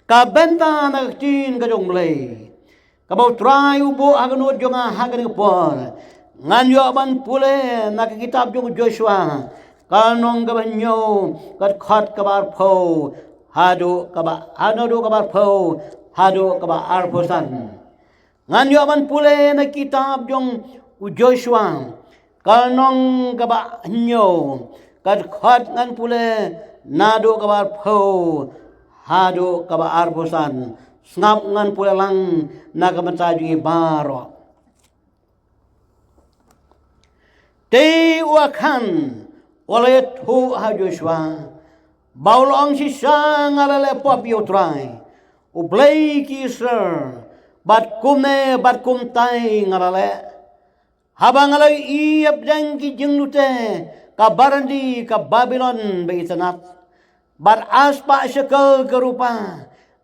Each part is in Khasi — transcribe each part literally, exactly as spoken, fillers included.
Ka bynta na ka ktien ka jong U Blei kaba U Trai u buh ha ka nud jong nga ha kane ka por, ngan ïoh ban pule na ka kitab jong u Joshua, ka lynnong kaba hynñiew, ka dkhot kaba arphew haduh kaba, haduh kaba arphew haduh kaba arphew san. Ngan ïoh ban pule na kitab jong u Joshua, ka lynnong kaba hynñiew, ka dkhot ngan pule naduh kaba arphew haduh kaba arphew san. Sngap ngan pule lang na ka bynta jong ngi baroh. Te u Akhan u la ïathuh ha u Joshua, ba u la ong, shisha nga la leh pop ïa U Trai, U Blei ki Israel, bad kumne bad kumtai nga la leh, haba nga la ïohi hapdeng ki jinglute ka barandi ka Babilon ba itynnad, bad arspah shekel ka rupa,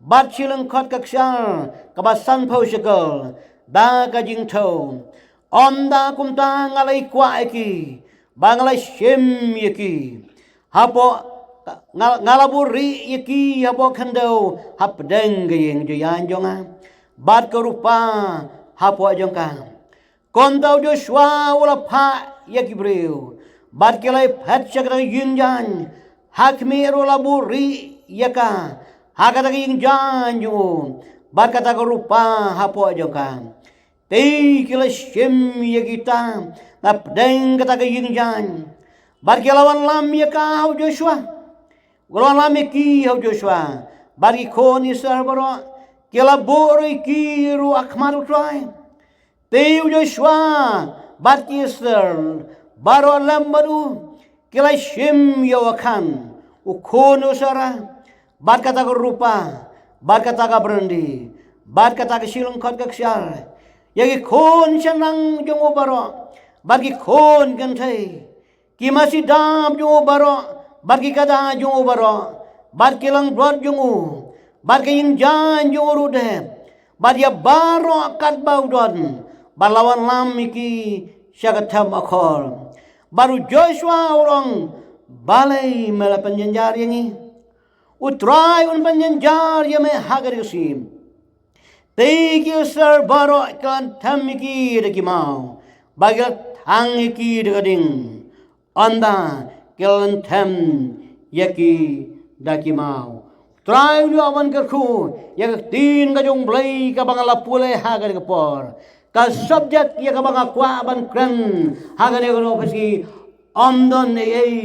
bad shi lyngkhot ka kshaid kaba sanphew shekel da ka jingthew. Ym da kumta nga la ïa kwah ïa ki, ba nga la shim ïa ki. Hapoh, nga, nga la buhrieh ïa ki hapoh khyndew hapdeng ka ïing jong nga, bad ka rupa hapoh jong ka. Kumta u Joshua u la phah ïa ki briew, bad ki la ïa phet sha kata ka ïing jaiñ. Ha khmih ruh la buhrieh ïa ka ha kata ka ïing jaiñ jong u, bad kata ka rupa hapoh jong ka. Te ki la shim ïa kita napdeng kata ka ïing jaiñ, bad ki la wanlam ïa ka ha u Joshua. Ki la wanlam ïa ki ha u Joshua, bad ki khun Israel baroh, ki la buhrieh ïa ki ruh ha khmat U Trai. Te u Joshua bad ki Israel baroh lem bad u, ki la shim ïa u Akhan, u khun u Sera, bad kata ka rupa, bad kata ka barandi, bad kata ka shi lyngkhot ka kshaid, ïa ki khun shanang jong u baroh, bad ki khun kynthei, ki masi dab jong u baroh, bad ki kada jong u baroh, bad ki langbrot jong u, bad ka ïing jaiñ jong u ruh de, bad ïa baroh katba u don, bad la wanlam ïa ki sha ka them akor. Bad u Joshua u ong, balei me la pynjynjar ïa ngi? U Trai un pynjynjar ïa me ha kane ka sngi. Te ki Israel baroh ki la them ïa ki da ki maw, bad ki la thang ïa ki da ka ding. Ynda ki la them ïa ki da ki maw. Trai u ïoh ban kyrkhu ïa ka ktien ka jong U Blei kaba nga la pule ha kane ka por. Ka subject ïa kaba nga kwah ban kren ha kane ka por, ym don ei ei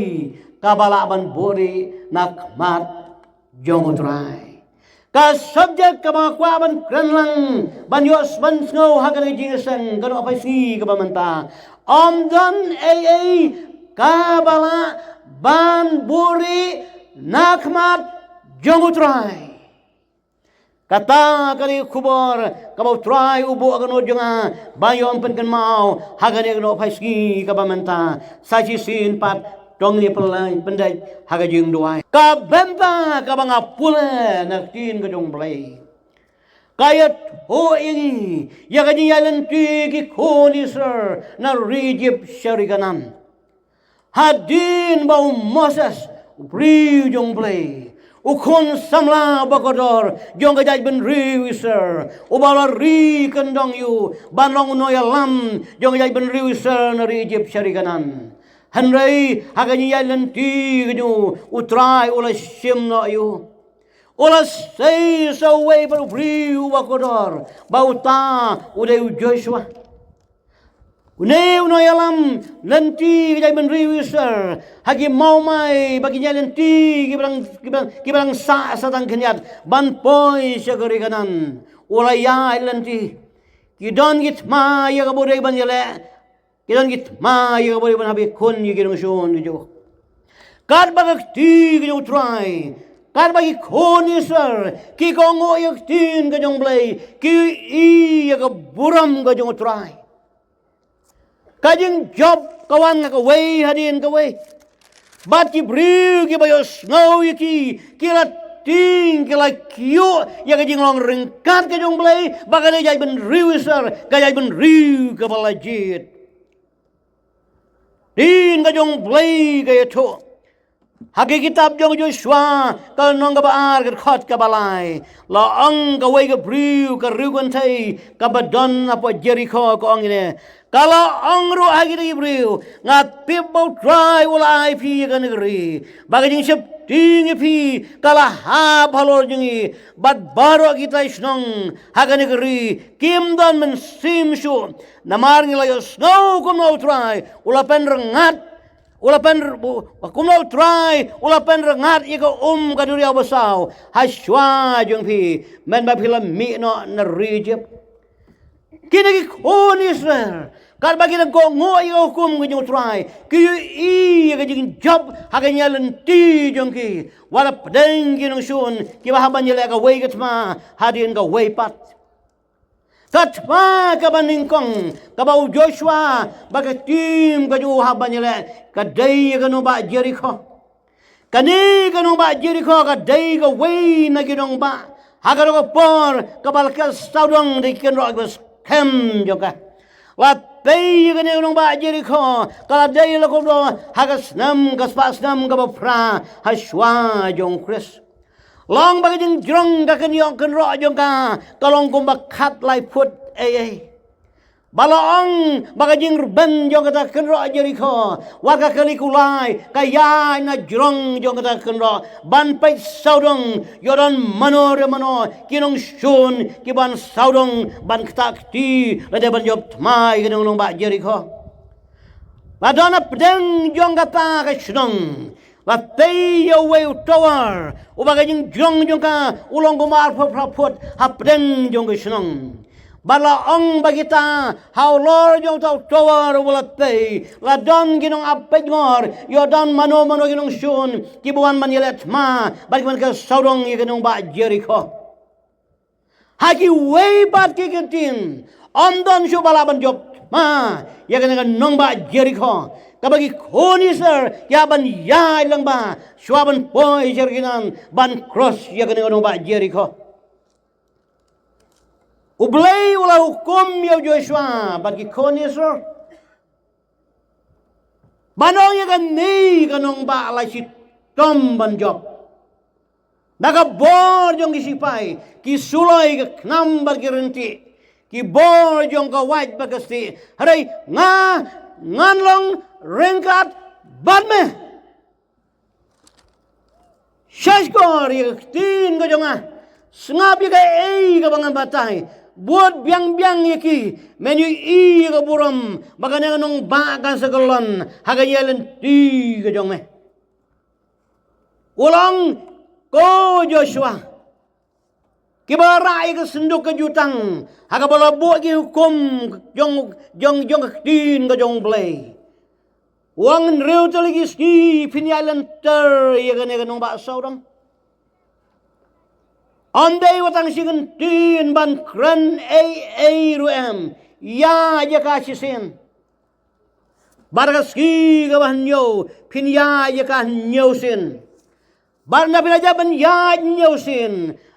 kaba lah ban buhrieh na khmat jong U Trai. Ka subject kaba nga kwah ban kren lang, ban ïoh ban sngew ha kane ka jingïaseng kane ka pyrthei kaba mynta, ym don ei ei kaba lah ban buhrieh na khmat jong U Trai. Kata ka dei ka khubor kaba U Trai u buh ha ka nud jong nga ban ïoh pynkynmaw ha kane ka pyrthei kaba mynta. Sa shisien pat to ngin ïa pynlait pyndait ha ka jingduwai. Ka bynta kaba nga pule na ka ktien ka jong U Blei, ka ïathuh ïa ngi ïa ka jingïaid lynti ki khun Israel na ri Ijipt sha ri Kanaan. Hadien ba u Moses, u briew jong U Blei, u khun samla uba kordor jong ka jaitbynriew Israel, uba la ri kyndong ïa u ban long u nongïalam jong ka jaitbynriew Israel na ri Ijipt sha ri Kanaan. Hynrei ha ka jingïaid lynti ka jong u, U Trai u la shim noh ïa u. U la sei sa uwei pat u briew uba kordor, ba uta u dei u Joshua. Une u nongïalam lynti ka jaitbynriew Israel ha ki mawmai ba ki ïaid lynti kiba dang, kiba dang, kiba dang sah sa tang khyndiat ban poi sha ka ri Kanaan. U la ïaid lynti. Ki don ki thma ïa kaba u dei ban ïaleh. Ki don ki thma ïa kaba u dei ban hap ïakhun ïa ki nongshun ki jong u. Katba ka kti ka jong U Trai, katba ki khun Israel ki kohnguh ïa ka ktien ka jong U Blei, ki ïohi ïa ka burom ka jong U Trai. Ka jingjop ka wan nga kawei hadien kawei. Bad ki briew kiba ïohsngew ïa ki, ki la tieng, ki la kyiuh ïa ka jinglong ryngkat ka jong U Blei bad ka jaitbynriew Israel, ka jaitbynriew kaba la jied. Ktien ka jong U Blei ka ïathuh, Ha ka kitab jong Joshua, ka lynnong kaba ar, ka dkhot kaba lai, la ong kawei ka briew, ka riewkynthei kaba don hapoh Jerikho, ka ong ïa kane: Ka la ong ruh ha kita ki briew: Nga tip ba U Trai u la ai ïa phi ïa kane ka ri, ba ka jingsheptieng ïa phi ka la hap halor jong ngi, bad baroh kita ki shnong ha kane ka ri kim don mynsiem shuh. Namar ngi la ïohsngew kumno U Trai u la pynrngat, u la pyn, u, kumno U Trai u la pynrngat ïa ka um ka duriaw basaw ha shuwa jong phi, mynba phi la mih noh na ri Ijipt. Kine ki khun Israel, katba ki dang kohnguh ïa ka hukum ka jong U Trai, ki ïohi ïa ka jingjop ha ka jingïaid lynti jong ki, wat la pdeng ki nongshun kiba hap ban ïaleh kawei ka thma hadien kawei pat. Ka thma kaba nyngkong kaba u Joshua bad ka team ka jong u hap ban ïaleh, ka dei ïa ka nongbah Jerikho. Kane ka nongbah Jerikho ka dei kawei na ki nongbah ha kata ka por kaba la kel sawdong da ki kynroh kiba skhem jong ka. La tei ïa kane ka nongbah Jerikho, ka la dei la kumno ha ka snem, ka spah snem kaba phra ha shuwa jong U Khrist. La ong ba ka jingjrong ka kynïoh kynroh jong ka, ka long kumba khatlai phut eiei. Ba la ong ba ka jingrben jong kata ka kynroh Jerikho, wat ka kali kulai, ka ïaid na jrong jong kata ka kynroh ban peit sawdong ïoh don mano re mano ki nongshun kiban sawdong ban ktah kti lane ban jop thma ïa ka nongbah Jerikho. La don hapdeng jong kata ka shnong, la tei ïa uwei u tower uba ka jingjrong jong ka u long kumba arphew phra phut hapdeng jong ka shnong. Bad la ong ba kita halor jong uta u tower uba la tei, la don ki nongap peitngor, ïoh don mano mano ki nongshun kiba wan ban ïaleh thma bad kiban ker sawdong ïa ka nongbah Jerikho. Ha kiwei pat ki ktien, ym don shuh ba lah ban jop thma ïa kane ka nongbah Jerikho, kaba ki khun Israel ki hap ban ïaid lyngba shuwa ban poi sha ri Kanaan, ban cross ïa kane ka nongbah Jerikho. U Blei u la hukum ïa u Joshua bad ki khun Israel ban ong ïa kane ka nongbah la shitom ban jop. Na ka bor jong ki sipai, ki suloi, ka khnam bad ki ryntih, ki bor jong ka wait bad ka stieh, hynrei nga, ngan long ryngkat bad me. Shahshkor ïa ka ktien ka jong nga, sngap ïa kaei kaba ngan batai, bud biang biang ïa ki, men ïohi ïa ka burom ba kane ka nongbah kan sa kyllon ha ka jingïaid lynti ka jong me. U la ong, ko Joshua, kiba rah ïa ka synduk ka jutang ha kaba la buh ki hukum jong, jong, jong ka ktien ka jong U Blei. U ong, hynriew tylli ki sngi phin ïaid lynter ïa kane ka nongbah sawdong. Ym dei wat tang shi kyntien ban kren ei ei ruh em, ïaid ïa ka shisien. Bad ha ka sngi kaba hynñiew phin ïaid ïa ka hynñiew sien. Bad ynda phi la jop ban ïaid hynñiew sien,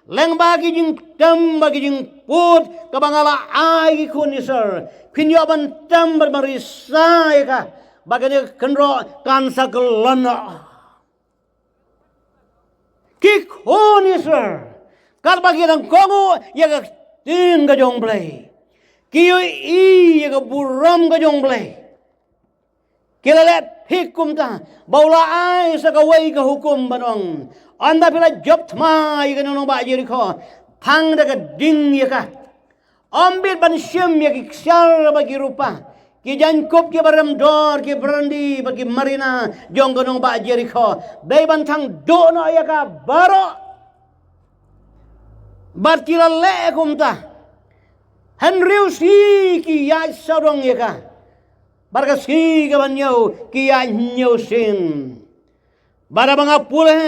lyngba ki jingtem bad ki jingput kaba nga la ai ki khun Israel, phin ïoh ban tem bad ban risa ïa ka, ba kane ka kynroh kan sa kyllon noh. Ki khun Israel, katba ki dang kohnguh ïa ka ktien ka jong U Blei, ki ïohi ïa ka burom ka jong U Blei, ki la leh thik kumta ba u la ai sa kawei ka hukum ban ong, ynda phi la jop thma ïa kane ka nongbah Jerikho, thang da ka ding ïa ka. Ym bit ban shim ïa ki ksiar bad ki rupa, ki jaiñkup kiba rem dor, ki brandi bad ki marina jong ka nongbah Jerikho. Dei ban thang duh noh ïa ka baroh. Bad ki la leh kumta. Hynriew sngi ki ïaid sawdong ïa ka. Bad ka sngi kaba hynñiew ki ïaid hynñiew sien. Bad haba nga pule,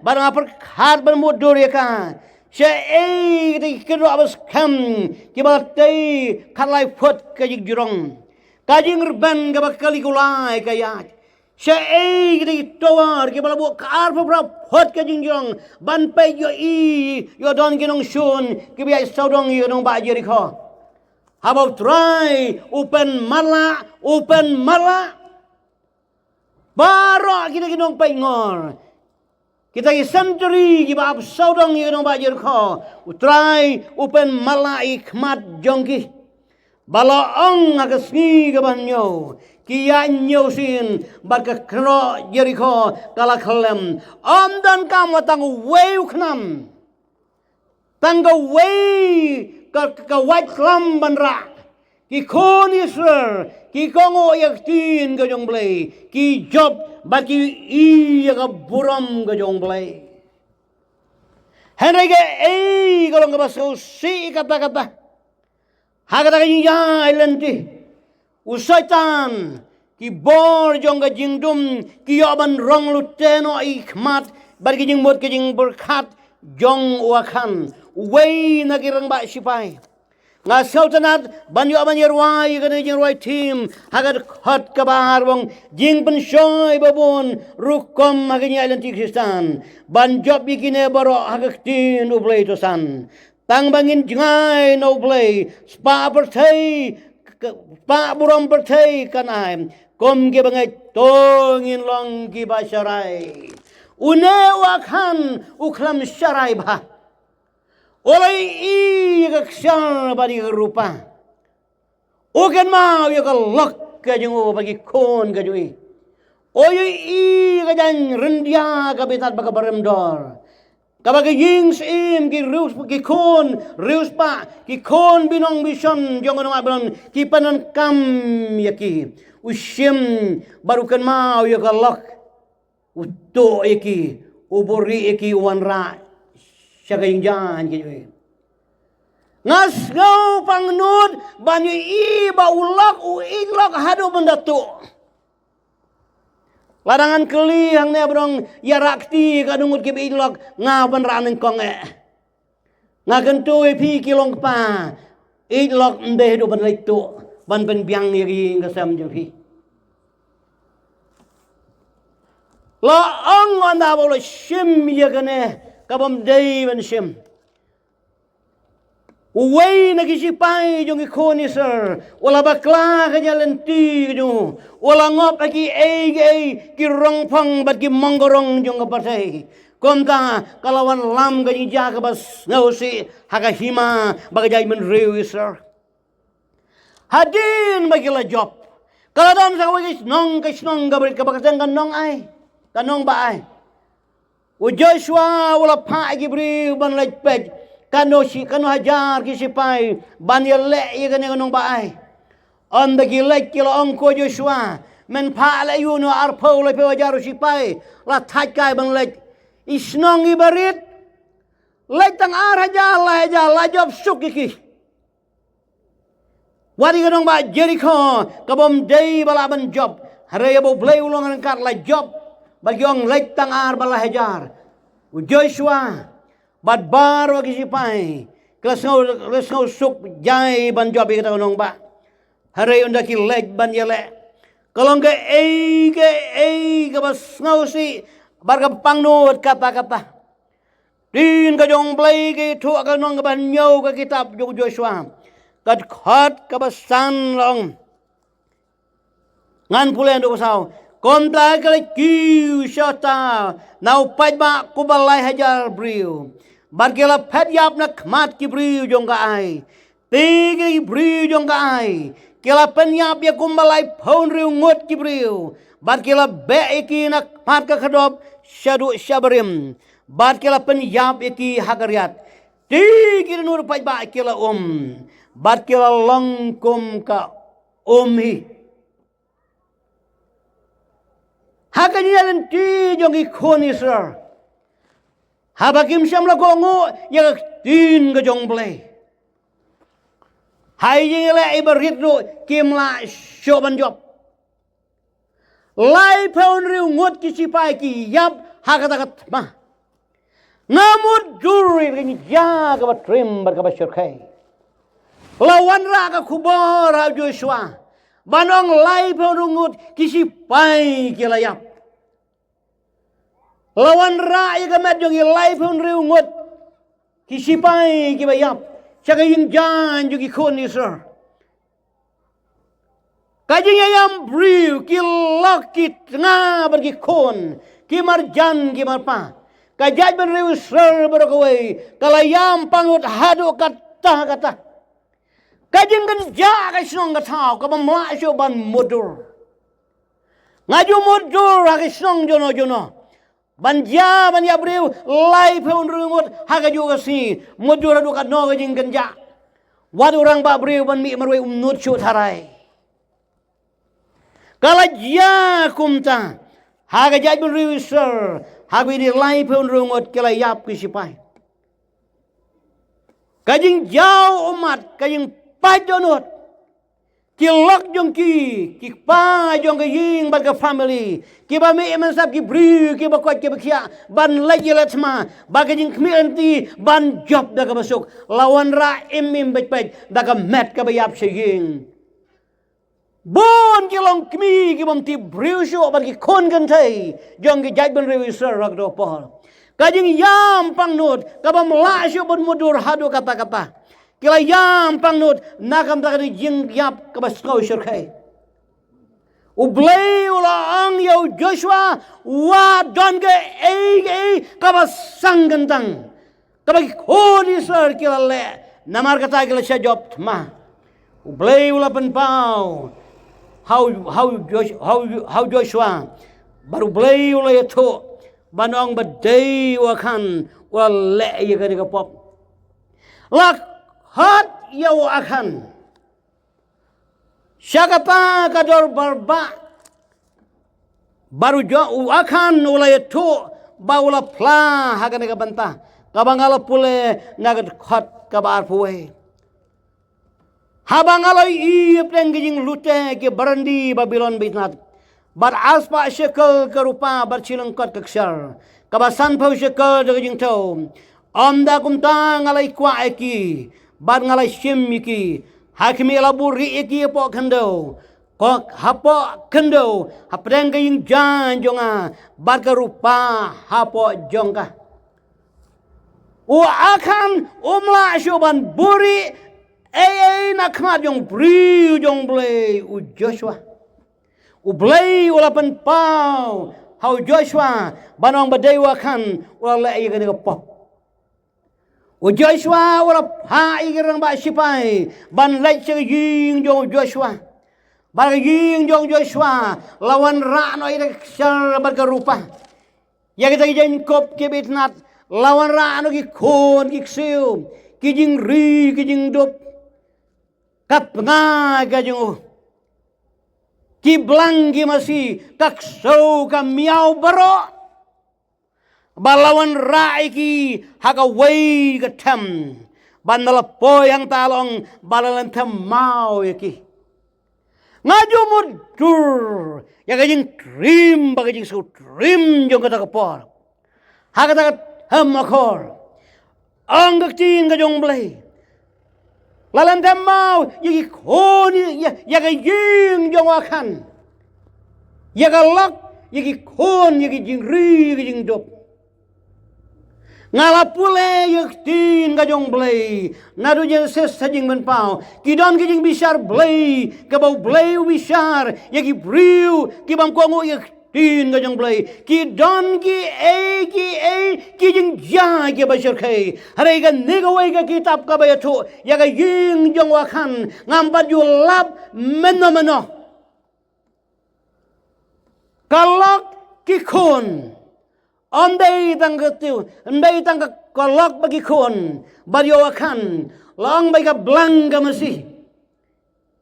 bad nga pyrkhat ban mutdur ïa ka, shaei kita ki kynroh ba skhem kiba tei khatlai phut ka jingjrong, ka jingrben kaba kali kulai ka ïaid? Shaei kita ki tower kiba la buh ka arphew phra phut ka jingjrong ban peit ïohi ïoh don ki nongshun kiba ïaid sawdong ïa ka nongbah Jerikho? Haba U Trai u pynmatlah, u pynmatlah. Baroh kita ki nongpeit ngor, kita ki sentri kiba ap sawdong ïa ka nongbah Jerikho, U Trai u pynmatlah ïa ki khmat jong ki, ba la ong ha ka sngi kaba hynñiew, ki ïaid hynñiew sien, bad ka kynroh Jerikho ka la khyllem. Ym donkam wat tang uwei u khnam, tang kawei ka, ka wait klam ban rah. Ki khun Israel ki kohnguh ïa ka ktien ka jong U Blei, ki jop bad ki ïohi ïa ka burom ka jong U Blei. Hynrei kaei ka long kaba sngewsih katta katta, ha kata ka jingïaid lynti, u Soitan, ki bor jong ka jingdum, ki ïoh ban rong lute noh ïa ki khmat bad ki jingmut ki jingpyrkhat jong u Akhan, uwei na ki rangbah sipai. Nga sngewtynnat ban ïoh ban ïarwai ïa kane ka jingrwai theme ha ka dkhot kaba ar, ba ong: Jingpynshoi babun rukom ha ka jingïaid lynti Khristan, ban jop ïa kine baroh ha ka ktien U Blei to san. Tang ba ngin jngai na U Blei, spah pyrthei, k-, spah burom pyrthei kan ai, kum ki bangeit to ngin long kiba sharai. Une u Akhan u khlem sharai bha. U la ïohi ïa ka ksiar bad ïa ka rupa. U kynmaw ïa ka lok ka jong u bad ki khun ka jong i. U ïohi ïa ka jaiñ ryndia kaba bitar bad kaba rem dor, kaba ki ïing syiem, ki riewspah, ki khun riewspah, ki khun binong bishon jong ka nongbah Babilon ki pyndonkam ïa ki. U shim bad u kynmaw ïa ka lok. U tuh ïa ki, u buhrieh ïa ki, u wanrah sha ka ïingjaiñ ka jong i. Nga sngew pangnud ban ïohi ba u lok, u ïeit lok haduh ban da tuh. Lada ngan kylli hangne ba dang ïarah kti katno ngut kiba ïeit lok, nga ban rah nyngkong eh. Nga kyntu ïa phi ki long kpa, ïeit lok ym dei haduh ban leit tuh ban pynbiang ïa ka ïing ka sem jong phi. La ong ynda ba u la shim ïa kane ka bym dei ban shim, uwei na ki sipai jong ki khun Israel u la bakla ka jingïaid lynti ka jong u, u la ngop ha kiei kiei ki rongphang bad ki mongkorong jong ka pyrthei. Kumta ka la wanlam ka jingjia kaba sngewsih ha ka hima bad ka jaitbynriew Israel. Hadien ba ki la jop, ka la don sa kawei ka shnong, ka shnong kaba rit, kaba kyrteng ka Nongai, ka Nongbah Ai. U Joshua u la phah ïa ki briew ban leit peit katno shi, katno hajar ki sipai ban ïaleh ïa kane ka Nongbah Ai. Ynda ki leit ki la ong, ko Joshua, men phah leh ïa u, no, arphew laiphew hajar u sipai la thait kai ban leit. I shnong iba rit, leit tang ar hajar, lai hajar, la jop suk ïa ki. Wat ïa ka nongbah Jerikho ka bym dei ba lah ban jop, hynrei ba U Blei u long ryngkat, la jop. Ba ki ong leit tang ar bad lai hajar. U Joshua bad baroh ki sipai ki la sngew, la sngew suk jai ban jop ïa kata ka nongbah. Hynrei ynda ki leit ban ïaleh, ka long kaei kaei kaba sngewsih bad kaba pangnud katta katta. Ktien ka jong U Blei ka ïathuh ha ka lynnong kaba hynñiew ka kitab jong u Joshua, ka dkhot kaba san la ong. Ngan pule naduh kaba saw. Kumta ki la kiew shata na u paidbah kumba lai hajar briew, bad ki la phet ïap na khmat ki briew jong ka Ai. Te ki briew jong ka Ai ki la pynïap ïa kumba laiphew hynriew ngut ki briew, bad ki la beh ïa ki na khmat ka khyrdop shaduh shabarim, bad ki la pynïap ïa ki ha ka riat. Te ki dohnud paidbah ki la um, bad ki la long kum ka um hi. Ha ka jingïaid lynti jong ki khun Israel, haba kim shym la kohnguh ïa ka ktien ka jong U Blei, ha ka jingïaleh iba rit ruh kim lah shuh ban jop. Laiphew hynriew ngut ki sipai ki ïap ha kata ka thma. Nga mutdur ïa ka jingïa kaba triem bad kaba shyrkhei. La wanrah ka khubor ha u Joshua ban ong laiphew hynriew ngut ki sipai ki la ïap. La wanrah ïa ka met jong ki laiphew hynriew ngut ki sipai kiba ïap sha ka ïingjaiñ jong ki khun Israel. Ka jingïaïam briew, ki lok, ki tnga bad ki khun, ki marjan ki marpa. Ka jaitbynriew Israel baroh kawei ka la ïam pangnud haduh katta katta. Ka jingkynjah ka shnong ka thaw, ka bym lah shuh ban mutdur. Nga ju mutdur ha ka shnong jong no jong no. Ban jia ban ïap briew laiphew hynriew ngut ha kajuh ka sngi. Mutdur haduh katno ka jingkynjah. Wat u rangbah briew ban mih marwei um nud shuh tharai. Ka la jia kumta ha ka jaitbynriew Israel, ha kawei de laiphew hynriew ngut ki la ïap ki sipai. Ka jingjaw ummat, ka jingpait dohnud. Ki lok jong ki, ki kpa jong ka ïing bad ka family, kiba mih mynsiem, ki briew kiba koit kiba khiah ban leit ïaleh thma, ba ka jingkhmih lynti ban jop da kaba suk, la wanrah im im pait pait da ka met kaba ïap sha ïing. Bun ki longkmie ki bym tip briew shuh bad ki khun kynthei jong ki jaitbynriew Israel ha kato ka por. Ka jingïam pangnud ka bym lah shuh ban mutdur haduh katta katta. Ki la ïam pangnud na ka bynta ka jingïap kaba sngew shyrkhei. U Blei u la ong ïa u Joshua, wat don kaei kaei kaba sang kyntang kaba ki khun Israel ki la leh, namar kata ki la shah jop thma. U Blei u la pynpaw ha u, ha u Josh-, ha u, ha u Joshua, bad U Blei u la ïathuh ban ong ba dei u Akhan u la leh ïa kane ka pop. La khot ïa u Akhan sha kata ka dorbar bah, bad u Jo-, u Akhan u la ïathuh ba u la phla ha kane ka bynta, kaba nga la pule na ka dkhot kaba arphew wei. Haba nga la ïohi hapdeng ki jinglute ki barandi Babilon ba itynnad, bad arspah shekel ka rupa bad shi lyngkot ka kshaw, kaba sanphew shekel da ka jingthew, ym da kumta nga la ïa kwah ïa ki bad nga la shim ïa ki. Ha khmih, la buhrieh ïa ki hapoh khyndew, ko hapoh khyndew, hapdeng ka ïingjaiñ jong nga, bad ka rupa hapoh jong ka. U Akhan um lah shuh ban buhrieh ei ei na khmat jong u briew jong U Blei, u Joshua. U Blei u la pynpaw ha u Joshua ban ong ba dei u Akhan u la leh ïa kane ka pop. U Joshua u la phah ïa ki rangbah sipai ban leit sha ka ïing jong u Joshua. Bad ka ïing jong u Joshua la wanrah noh ïa ka kshaw bad ka rupa. Ïa kita ki jaiñkup kiba itynnad la wanrah noh ki khun ki ksiew, ki jingri ki jingdup. Ka tnga ka jong u, ki blang ki masi, ka ksew ka miaw baroh, ba la wanrah ïa ki ha kawei ka them, bad na la poi hangta la ong ba la lynthem maw ïa ki. Nga ju mutdur ïa ka jingtriem bad ka jingsngewtriem jong kata ka por. Ha kata ka them akor, ong ka ktien ka jong U Blei, la lynthem maw ïa ki khun, ïa, ïa ka ïing jong u Akhan, ïa ka lok, ïa ki khun, ïa ki jingri, ïa ki jingdup. Nga la pule ïa ka ktien ka jong U Blei naduh Jenesis ha Jingpynpaw. Ki don ki jingbishar Blei kaba U Blei u bishar ïa ki briew ki bym kohnguh ïa ka ktien ka jong U Blei. Ki don kiei kiei ki jingjia kiba shyrkhei. Hynrei kane kawei ka kitab kaba ïathuh ïa ka ïing jong u Akhan, ngam pat ju lap mynno mynno. Ka lok, ki khun. Ym dei tang ka tiew, ym dei tang ka, ka lok bad ki khun, bad ïa u Akhan la ong ba ïa ka blang ka masi,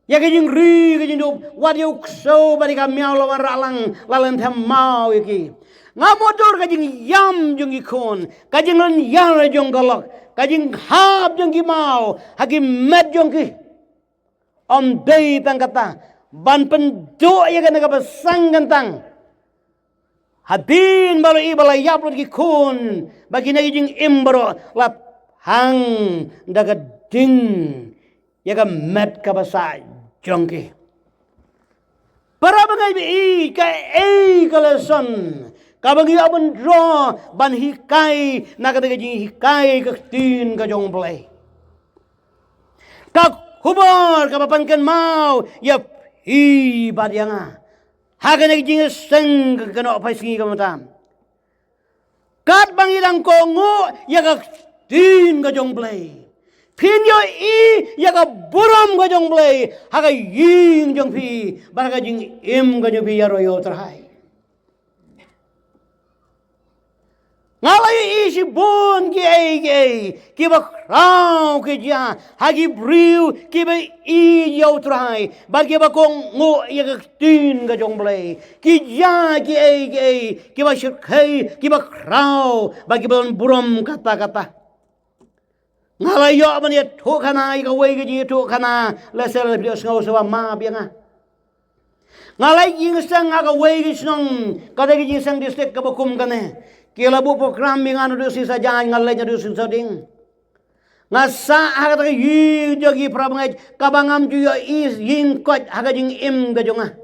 ïa ka jingri ka jingdup, wat ïa u ksew bad ïa ka miaw la wanrah lang, la lynthem maw ïa ki. Nga mutdur ka jingïam jong ki khun, ka jinglynñiar jong ka lok, ka jinghap jong ki maw ha ki met jong ki. Ym dei tang kata, ban pynduh ïa kane kaba sang kyntang. Hadien ba la ïohi ba la ïap lut ki khun, ba kine ki jingim baroh la phang da ka ding ïa ka met kaba sah jong ki. Para bangeit ba ïeit, kaei ka lesson kaba ngi ïoh ban draw, ban hikai na kata ka jinghikai ka ktien ka jong U Blei? Ka khubor kaba pynkynmaw ïa hi bad ïa nga ha kane ka jingïaseng ka Nohphaisngi ka mynta. Katba ngi dang kohnguh ïa ka ktien ka jong U Blei, phin ïohi ïa ka burom ka jong U Blei ha ka ïing jong phi bad ha ka jingim ka jong phi, ïaroh ïa U Trai. Nga la ïohi shibun kiei kiei kiba khraw ki jia ha ki briew kiba ïeit ïa U Trai bad kiba kohnguh ïa ka ktien ka jong U Blei. Ki jia kiei kiei kiba shyrkhei, kiba khraw bad kiba don burom katta katta. Nga la ïoh ban ïathuhkhana ïa kawei ka jingïathuhkhana, lehse la phi sngew shuwa, map ïa nga. Nga la ïeng seng ha kawei ka shnong, kata ka jingseng district kaba kum kane. Ki la buh program ïa nga naduh shi sajan, nga leit naduh shi sading. Nga sah ha kata ka ïing jong ki parabangeit kaba ngam ju ïohi ïing koit ha ka jingim ka jong nga.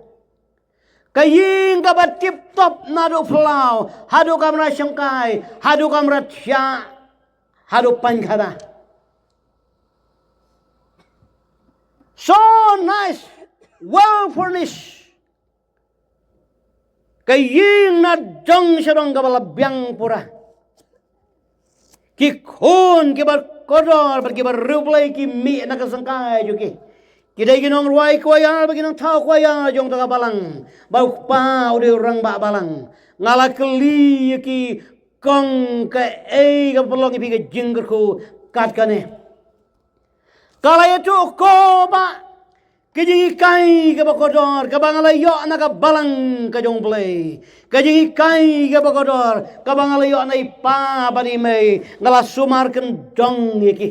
Ka ïing kaba tip top naduh phyllaw haduh kamra shongkai, haduh kamra thiah, haduh painkhyra. So nice, well furnished. Ka ïing na dong sha dong kaba la biang pura. Ki khun kiba kordor bad kiba riewblei ki mih na ka syngkai jong ki. Ki dei ki nongrwai kwaiar bad ki nongthaw kwaiar jong kata ka balang. Bad u kpa u dei u rangbah balang. Nga la kylli ïa ki, kong, kaei kaba pynlong ïa phi ka jingkyrkhu kat kane? Ka la ïathuh, ko bah, ka jinghikai kaba kordor kaba nga la ïoh na ka balang ka jong U Blei, ka jinghikai kaba kordor kaba nga la ïoh na i pa bad i mei, nga la sumar kyndong ïa ki.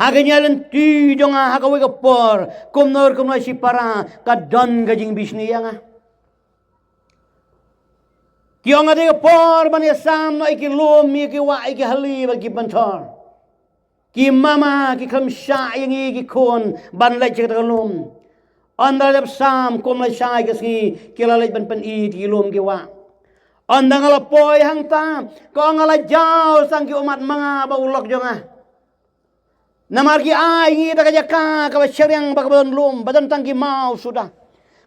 Ha ka jingïaid lynti jong nga ha kawei ka por, kumno kumno shipara ka don ka jingbishni ïa nga. Ki ong, ha kata ka por ban ïasam noh ïa ki lum, ïa ki wah, ïa ki hali bad ki pynthor, ki mama ki khlem shah ïa ngi ki khun ban leit sha kata ka lum. Ynda la dep sam, kum lashai ka sngi, ki la leit ban pyni ïa ki lum ki wah. Ynda nga la poi hangta, ka ong, nga la jaw tang ki ummat ma nga bad u lok jong nga. Namar ki ai ïa ngi da ka jaka kaba sheriang bad kaba don lum, ba don tang ki maw suda.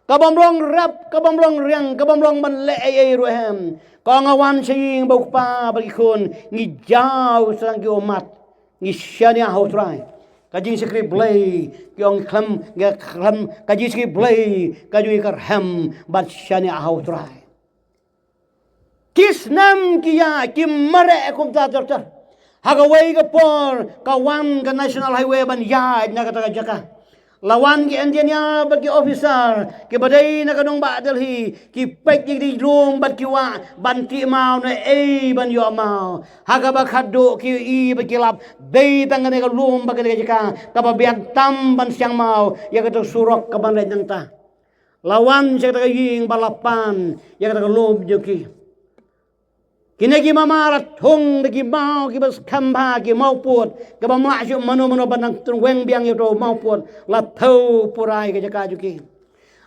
Ka bym long rep, ka bym long riang, ka bym long ban leh ei ei ruh em. Ka ong, nga wan sha ïing bad u kpa bad ki khun, ngi jaw tang ki ummat, ngi shaniah ha u Trai. Ka jingshakri Blei, ki ong, khlem, ngi khlem, ka jingshakri Blei ka ju ïa ka rhem ban shaniah ha u Trai. Ki snem ki ïaid, ki mareh kumta ter ter. Ha kawei ka por ka wan ka National Highway ban ïaid na kata ka jaka. La wan ki engineer bad ki officer kiba dei na ka nongbah Delhi, ki peit ïa ki lum bad ki wah ban tih maw ne ei ban ïoh maw. Ha kaba khatduh ki ïohi bad ki lap, dei tang kane ka lum bad kane ka jaka kaba biang tam ban siang maw ïa kata ka surok kaban leit nangta. La wan sha kata ka ïing bad la pan ïa kata ka lum jong ki. Kine ki mama la thung da ki maw kiba skhem bha, ki mawpud, kaba ym lah shuh mano mano ban nang tyrweng biang ïa uto u mawpud, la thew pura ïa ka jaka jong ki.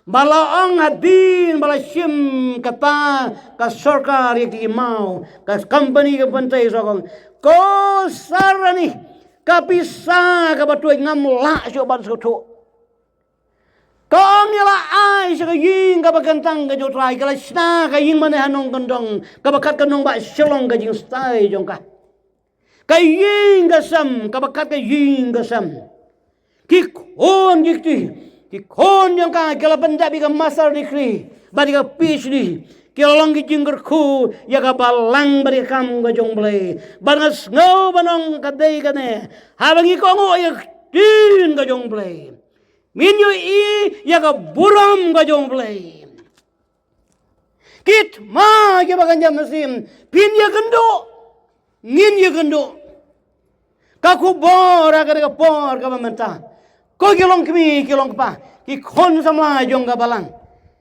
Ba la ong hadien ba la shim kata ka sorkar ïa ki maw, ka company ka pynthei, sa ka ong, ko Sarani, ka pisa kaba tuid ngam lah shuh ban sngewthuh. Ka ong, ïa la ai sha ka ïing kaba kyntang ka jong u Trai, ka la shna ka ïing mane ha nongkyndong, kaba kat ka nongbah Shillong ka jingstai jong ka. Ka ïing ka sem, kaba kat ka ïing ka sem. Ki khun ki kti, ki khun jong ka ki la pyndep ïa ka master degree bad ïa ka P H D, ki la long ki jingkyrkhu ïa ka balang bad ïa ka kam ka jong U Blei. Bad nga sngew ban ong ka dei kane, haba ngi kohnguh ïa ka ktien ka jong U Blei, ngin ïohi ïa ka burom ka jong U Blei. Ki thma kiba kynja mynsiem, phin ïakynduh, ngin ïakynduh. Ka khubor ha kane ka por kaba mynta, ko ki longkmie, ki longkpa, ki khun samla jong ka balang,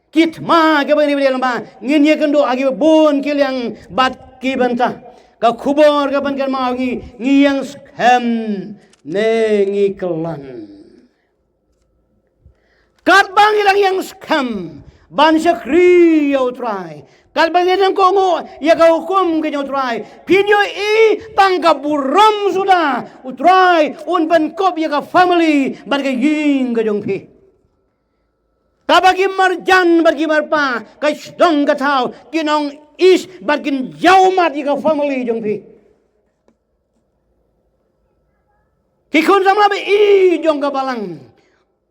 ki thma kiba ngi ba dei lem ba ngin ïakynduh ha kiba bun ki liang bad ki bynta. Ka khubor ka pynkynmaw ngi, ngi ïeng skhem ne ngi kyllon. Katba ngi dang ïeng skhem ban shakri ïa U Trai, katba ngi dang kohnguh ïa ka hukum ka jong U Trai, phin ïohi tang ka burom suda. U Trai un pynkup ïa ka family bad ka ïing ka jong phi. Kaba ki marjan bad ki marpa, ka shnong ka thaw, ki nongis bad kin jaw mat ïa ka family jong phi. Ki khun samla ba i jong ka balang.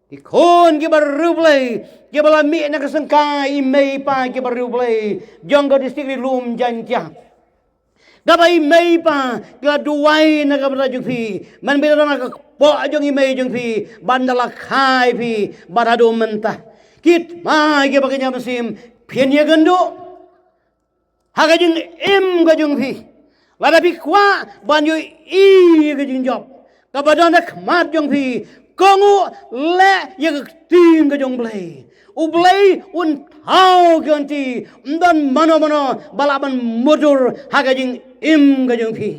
Ki khun kiba riewblei, kiba la mih na ka syngkai i mei i pa kiba riewblei jong ka district Ri Lum Jaiñtia. Kaba i mei i pa ki la duwai na ka bynta jong phi, man bynta na ka kpoh jong i mei jong phi, ban da la kha ïa phi bad haduh mynta. Ki tma kiba kynja mynsiem, phin ïakynduh ha ka jingim ka jong phi. Lada phi kwah ban ïohi ïa ka jingjop kaba don ha khmat jong phi, kohnguh leh ïa ka ktien ka jong U Blei. U Blei un thaw ki lynti, ym don mano mano ba lah ban mutdur ha ka jingim ka jong phi.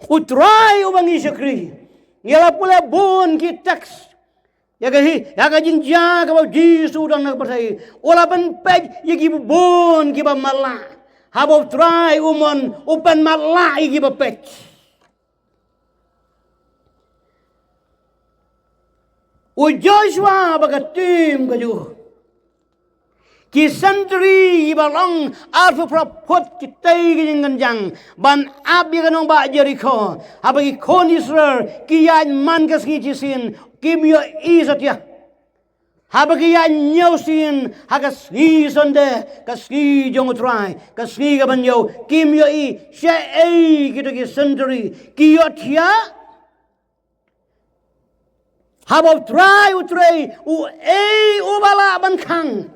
U Trai uba ngi shakri, ngi la pule bun ki text ïa ka hi, ïa ka jingjia kaba U Jisu u don ha ka pyrthei. U la pynpeit ïa ki bun kiba matlah. Haba U Trai u mon, u pynmatlah ïa kiba peit. U Joshua bad ka team ka jong u, ki sentri ba long arphew phra phut ki tei ki jingkynjang ban ap ïa ka nongbah Jerikho. Haba ki khun Israel ki ïaid man ka sngi shisien, kim ïohi satia. Haba ki ïaid ñiew sien ha ka sngi Sunday, ka sngi jong U Trai, ka sngi kaba ñiew, kim ïohi shaei kito ki sentri, ki ïohthiah. Haba U Trai u trei, uei uba lah ban khang?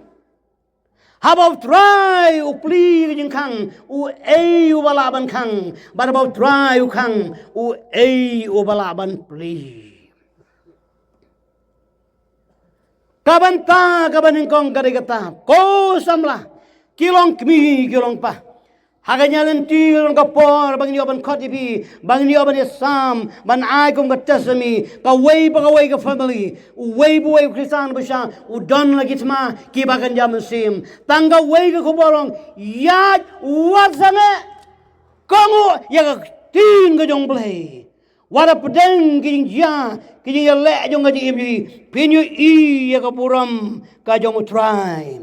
Haba U Trai u plie ka jingkhang, uei uba lah ban khang? Bad haba U Trai u khang, uei uba lah ban plie? Ka bynta kaba nyngkong ka dei kata, ko samla, ki long kmie ki long kpa, ha kane ka lynti ka long ka por ba ngin ïoh ban khot ïa phi, ba ngin ïoh ban ïasam, ban ai kum ka testimony. Kawei pa kawei ka family, uwei pa uwei u Khristan ba shah, u don la ki thma kiba kynja mynsiem. Tang kawei ka khubor long, ïaid wat sangeh, kohnguh ïa ka ktien ka jong U Blei. Wat la pdeng ki jingjia, ki jingïaleh jong ka jingim jong phi, phin ïohi ïa ka burom ka jong U Trai.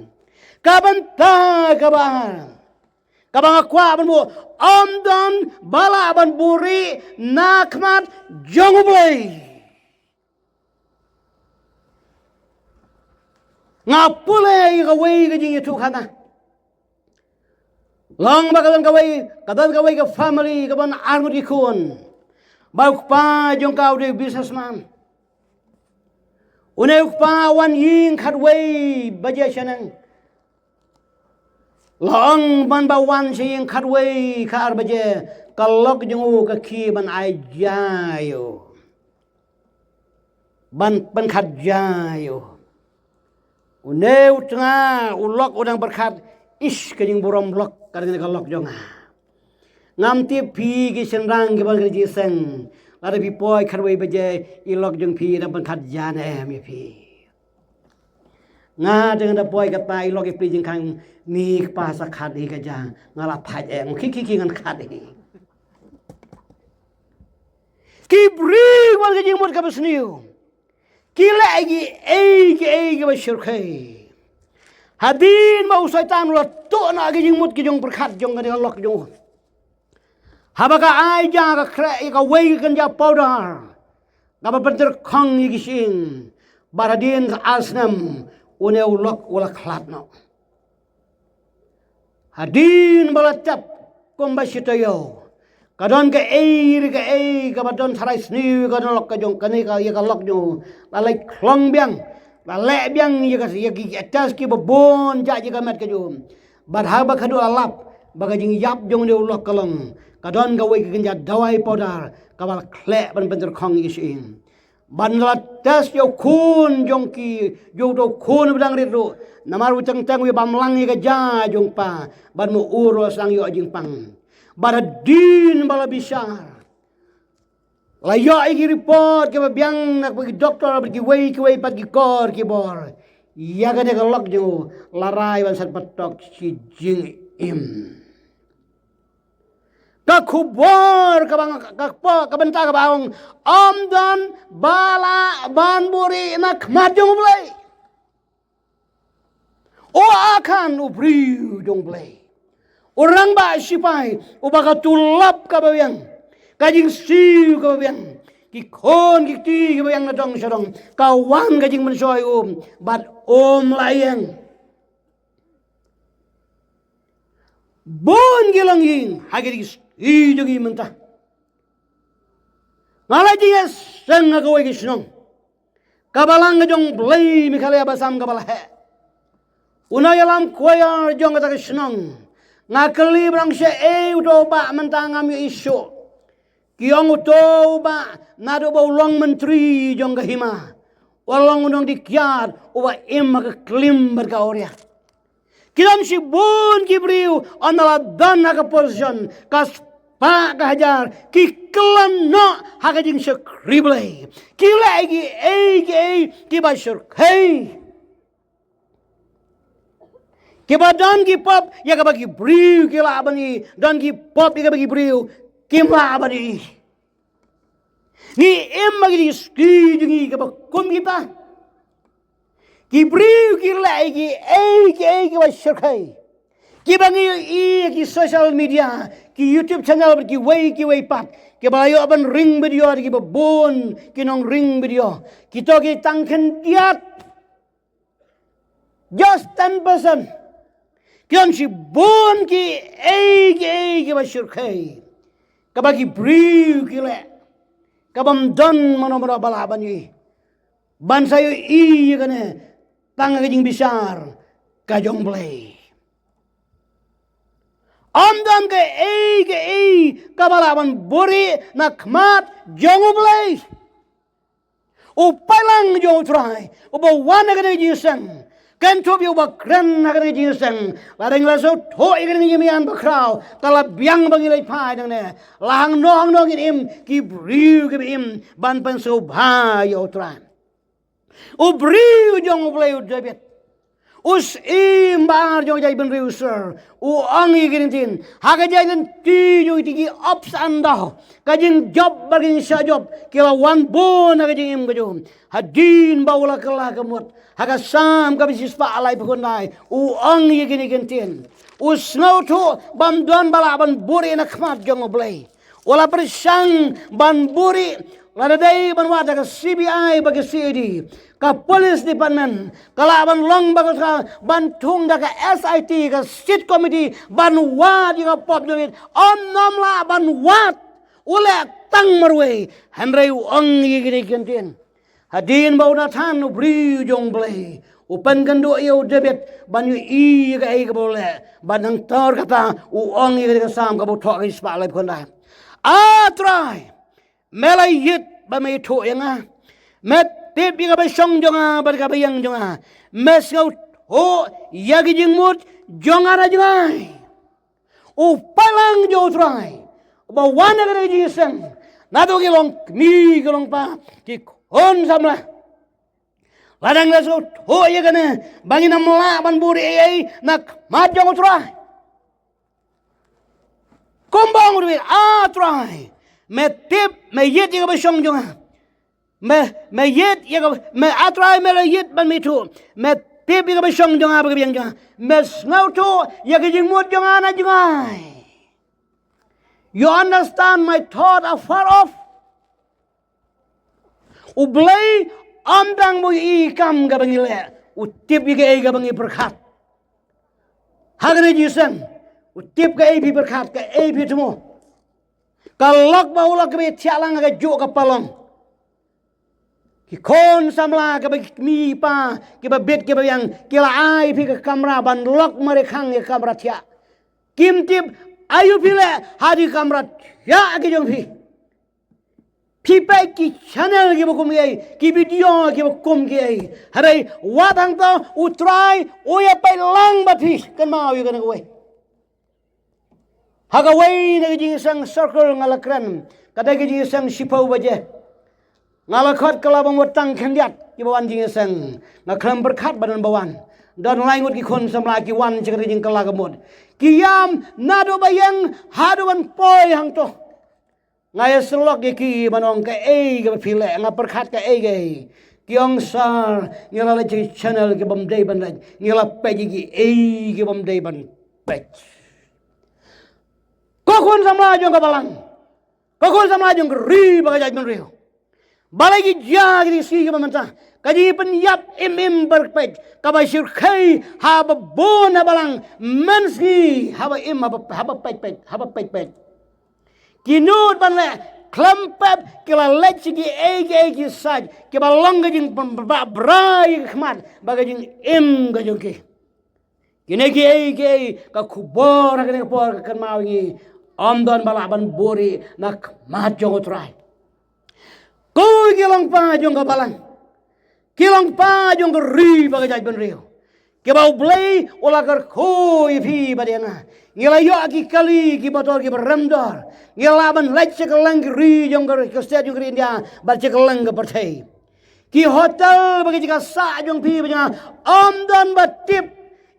Ka bynta kaba ar kaba nga kwah ban buh, ym don ba lah ban buhrieh na khmat jong U Blei. Nga pule ïa kawei ka jingïathuhkhana. Long ba ka don kawei, ka don kawei ka family kaba don arngut ki khun. Ba u kpa jong ka u dei u businessman. Une u kpa u wan ïing khatwei baje shaneng. Long ban ba u wan sha ïing khatwei khatar baje, ka lok jong u ka khie ban ai ja ïa u, ban pynkhat ja ïa u. Une u tnga u lok u dang pyrkhat, ish, ka jingburom lok ka dang ka lok jong nga. Ngam tip phi ki shynrang kiba wan ka jingïaseng, lada phi poi khatwei baje, i lok jong phi dang pynkhat ja ne em ïa phi? Nga dang da poi kata, i lok i plie jingkhang, ni kpa sa khat hi ka ja, nga la phai eh, ngi ki ki ki ngan khat hi. Ki briew wan ka jingmut kaba sniew. Ki leh kiei kiei kiba shyrkhei. Hadien ba u Soitan u la tuh noh ki jingmut ki jingpyrkhat jong kane ka lok jong u, haba ka ai ja ka khreh ïa kawei ka kynja powder kaba pyntyrkhong ïa ki shyieng, bad hadien ar snem une u lok u la khlad noh. Hadien ba la tep kumba shi taïew, ka don kaei re kaei kaba don tharai sniew ïa ka lok ka jong, kane ka, ïa ka lok jong u. La leit khlong biang, la leh biang ïa ka, ïa ki test kiba bun jait ïa ka met ka jong u. Bad haba ka duh la lap ba ka jingïap jong une u lok ka long, ka don kawei ka kynja dawai powder kaba la khleh ban pyntyrkhong ïa ki shyieng. Bad la test ïa u khun jong ki, jong uto u khun ba dang rit ruh. Namar u teng teng u ïa bam lang ïa ka ja jong u kpa, bad ma u ruh u sdang ïoh jingpang. Bad hadien ba la bishar, la ïoh ïa ki report kiba biang na ki doktor bad kiwei kiwei pat ki kor ki bor, ïa kane ka lok jong u la rai ban set patok shi jingim. Ka khubor kaba nga, ka, ka, ka bynta kaba ong, ym don ba lah ban buhrieh na khmat jong U Blei. U Akhan u briew jong U Blei, u rangbah shipai uba ka tulop kaba biang, ka jingsiew kaba biang, ki khun ki kti kaba biang na dong sha dong, ka wan ka jingpynshoi um bad um la ïeng. Bun ki longïing ha ki district jong ngi mynta. Nga la jingïaseng ha kawei ka shnong kaba lang ka jong Blei Meghalaya ba sam kaba la heh. U nongïalam choir jong kata ka shnong, nga kylli ba dang shaei uto u bah mynta ngam ïohi shuh. Ki ong uto u bah naduh ba u long myntri jong ka hima, u long u nongdie kiad uba im ha ka klim bad ka awria. Ki don shibun ki briew ynda la don ha ka position, ka spah ka hajar, ki kylla noh ha ka jingshakri Blei. Ki leh kiei kiei kiba shyrkhei. Kiba don ki pop ïa kaba ki briew ki lah ban ïohi, don ki pop ïa kaba ki briew kim lah ban ïohi. Ngi im ha ki district jong ngi kaba kum kita. Ki briew ki leh kiei kiei kiba shyrkhei, kiba ngi ïohi ha ki social media, ki YouTube channel bad kiwei kiwei pat, kiba la ïoh ban ring video da kiba bun ki nongring video. Kito ki tang khyndiat, just ten percent. Ki don shibun kiei kiei kiba shyrkhei, kaba ki briew ki leh, kaba ym don mano mano ba lah ban ïohi. Ban sa ïohi ïa kane tang ka jingbishar ka jong U Blei. Ym don kaei kaei kaba lah ban buhrieh na khmat jong U Blei. U paidlang jong U Trai uba wan ha kane ka jingïaseng, kan thup ïa uba kren ha kane ka jingïaseng. Lada ngi la sngewthuh ïa kane ka jingmyntoi bakhraw, ka la biang ba ngi leit phai nangne. La hangno hangno ngin im, ki briew kiba im ban pynsngewbha ïa U Trai. U briew jong U Blei u David, u syiem ba ar jong ka jaitbynriew Israel, u ong ïa kine ki ktien ha ka jait lynti jong ki, ki ups and down, ka jingjop bad ka jingshah jop, ki la wan bun ha ka jingim ka jong u. Hadien ba u la kylla ka mut, ha ka Salm kaba shispah laiphew khyndai, u ong ïa kine ki ktien. U sngewthuh ba ym don ba lah ban buhrieh na khmat jong U Blei. U la pyrshang ban buhrieh, lada dei ban wad da ka C B I bad ka C I D, ka Police Department, ka lah ban long ba ka, ban thung da ka S I T, ka State Committee, ban wad ïa ka pop jong u. Ym, ym lah ban wad. U leh tang marwei, hynrei u ong ïa kine ki ktien. Hadien ba u Nathan u briew jong U Blei u pynkynduh ïa u David ban ïohi ïa kaei kaba u leh, ban nangta kata u ong ïa kane ka Salm kaba u thoh, ka shispah laiphew khyndai. A Trai, me la ïit ba me ithuh ïa nga. Me tip ïa kaba shong jong nga bad kaba ïeng jong nga. Me sngewthuh ïa ki jingmut jong nga na jngai. U paidlang jong U Trai uba wan ha kane ka jingïaseng, naduh ki long kmie ki long kpa, ki khun samla, lada ngi la sngewthuh ïa kane, ba ngin ym lah ban buhrieh ei ei na khmat jong U Trai. Kumba ong u David, A Trai, me tip, me ïit ïa kaba shong jong nga. Me, me ïit ïa ka, me, A Trai, me la ïit ban me ithuh. Me tip ïa kaba shong jong nga bad kaba ïeng jong nga. Me sngewthuh ïa ka jingmut jong nga na jngai. You understand my thought afar off. U Blei ym tang ba u ïohi ïa ka kam kaba ngi leh, u tip ïa kaei kaba ngi pyrkhat. Ha kane ka jingïaseng, u tip kaei phi pyrkhat, kaei phi thmu. Ka lok ba u lok kaba thiah lang ha kajuh ka palong. Ki khun samla, kiba ki kmie ki kpa, kiba bit kiba biang, ki la ai phi ka kamra ban lok markhang ïa ka kamra thiah. Kim tip aïu phi leh hadien ka kamra thiah ka jong phi. Phi peit ki channel kiba kum kiei, ki video kiba kum kiei. Hynrei wat hangto U Trai u ïa peit lang bad phi, kynmaw ïa kane kawei. Ha kawei na ki jingïaseng circle nga la kren, ka dei ka jingïaseng shiphew baje. Nga la khot kylla ba mut tang khyndiat kiba wan jingïaseng. Nga khlem pyrkhat ba don ba wan. Don lai ngut ki khun samla ki wan sha ka jingkylla ka mut. Ki ïam naduh ba ïeng haduh ban poi hangto. Nga ïa sylok ïa ki ban ong kaei kaba phi leh, nga pyrkhat kaei kaei. Ki ong sir, ngi la leit sha ki channel ki bym dei ban leit, ngi la peit ïa kiei ki bym dei ban peit. Ko khun samla jong ka balang, ko khun samla jong ka ri bad ka jaitbynriew. Balei ki jia ki sngi kiba mynta? Ka jingpynïap im im bad peit, kaba shyrkhei haba bun ha balang, mynsngi haba im, haba, haba peit peit, haba peit peit. Ki nud ban leh khlem pep, ki la leit sha kiei kiei ki sait kiba long ka jingpynbra bra ïa ka khmat bad ka jingim ka jong ki. Kine kiei kiei ka khubor ha kane ka por ka kynmaw ïa ngi, ym don ba lah ban buhrieh na khmat jong U Trai. Ko ki long pa jong ka balang, ki long pa jong ka ri bad ka jaitbynriew, kiba U Blei u la kyrkhu ïa phi bad ïa nga. Ngi la ïoh ki kali, ki motor kiba rem dor. Ngi la lah ban leit sha kylleng ki ri jong ka, ka state jong ka ri India bad sha kylleng ka pyrthei. Ki hotel bad ki jaka sah jong phi bad jong nga, ym don ba tip.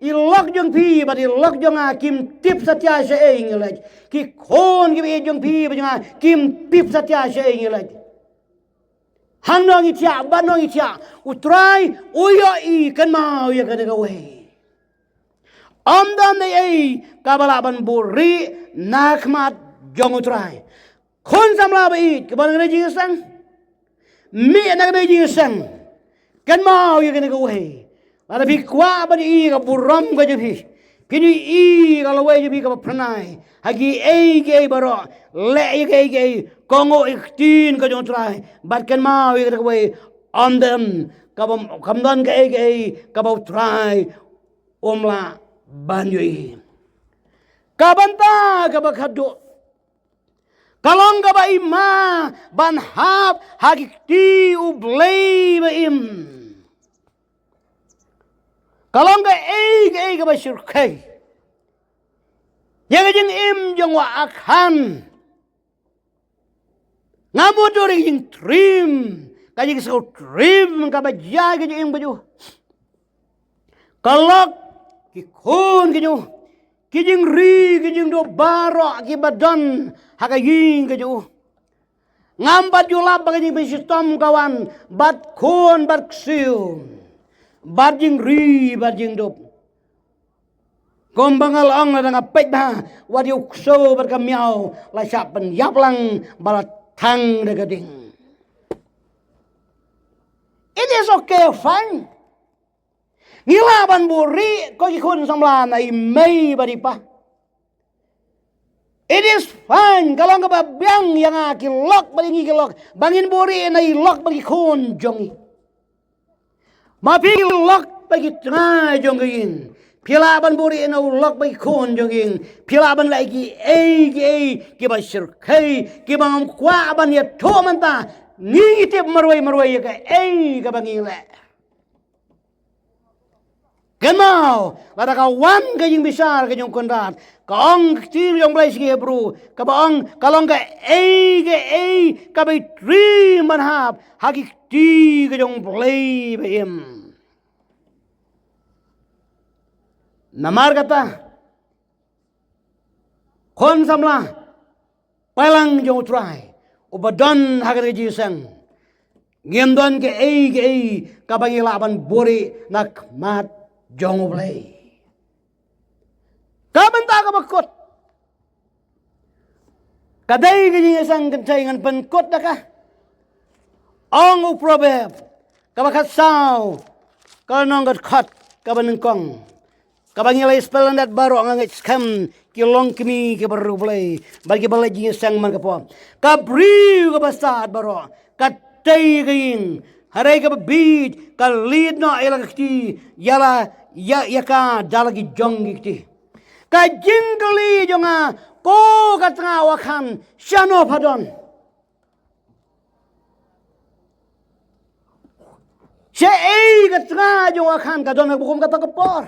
I lok jong phi bad i lok jong nga kim tip satia shaei ngi leit. Ki khun kiba ïeit jong phi bad jong nga kim tip satia shaei ngi leit. Hangno ngi thiah, batno ngi thiah, U Trai u ïohi. Kynmaw ïa kane kawei. Ym don ei ei kaba lah ban buhrieh na khmat jong U Trai. Khun samla ba ïeit, kaba na kane ka jingïaseng, mih na kane ka jingïaseng, kynmaw ïa kane kawei. Lada phi kwah ban ïohi ka burom ka jong phi, phin ïohi ka lawei jong phi kaba phyrnai ha kiei kiei baroh. Leh ïa kiei kiei, kohnguh ïa ka ktien ka jong U Trai, bad kynmaw ïa kata kawei. Ym don kaba, kam don kaei kaei kaba U Trai um lah ban ïohi. Ka bynta kaba khatduh, ka long kaba im ha ban hap ha ki kti U Blei ba im. Ka long kaei kaei kaba shyrkhei ïa ka jingim jong u Akhan. Nga mut dur ïa ka jingtriem, ka jingsngewtriem kaba jia ïa ka jingim ka jong u. Ka lok, ki khun ka jong u, ki jingri ki jingduh baroh kiba don ha ka ïing ka jong u. Ngam pat ju lap ba ka jingpynshitom ka wan bad khun bad ksiew, bad jingri bad jingdup. Kumba nga la ong, lada nga peit bha, wat ïa u ksew bad ka miaw la shah pynïap lang ba la thang da ka ding. It is okay, fine. Ngi lah ban buhrieh ko ki khun samla na i mei bad i pa. It is fine. Ka long kaba biang ïa nga ki lok bad ïa ngi ki lok ba ngin buhrieh na i lok bad ki khun jong ngi. Ma phi ki lok bad ki tnga jong ka ïing, phi lah ban buhrieh na u lok bad ki khun jong ka ïing. Phi lah ban leh kiei kiei kiba shyrkhei, kiba ngam kwah ban ïathuh mynta. Ngi ngi tip marwei marwei ïa kaei kaba ngi leh. Kynmaw, lada ka wan ka jingbishar ka jong u Kynrad, ka ong ka ktien jong u Blei sha ki Hebru, kaba ong, ka long kaei kaei kaba i triem ban hap ha ki kti ka jong u Blei ba im. Namar kata, khun samla, paidlang jong u Trai uba don ha kane ka jingïaseng, ngim don kaei kaei kaba ngi lah ban buhrieh na khmat jong u Blei. Ka bynta kaba kut, ka dei ka jingïaseng kynthei, ngan pynkut da ka. Ong u Proverb kaba khatsaw, ka lynnong ka dkhot kaba nyngkong, kaba ngi la ïa spell lyndet baroh, nga ngeit skhem ki longkmie kiba riewblei bad kiba leit jingïaseng man ka por. Ka briew kaba stad baroh ka tei ka ïing, hynrei kaba bieit ka lied noh ïa la ka kti, ïa la, ïa, ïa ka da la ki jong ki kti. Ka jingkylli jong nga, ko ka tnga u Akhan, shano pha don? Shaei ka tnga jong u Akhan ka don ha kaba kum kata ka por,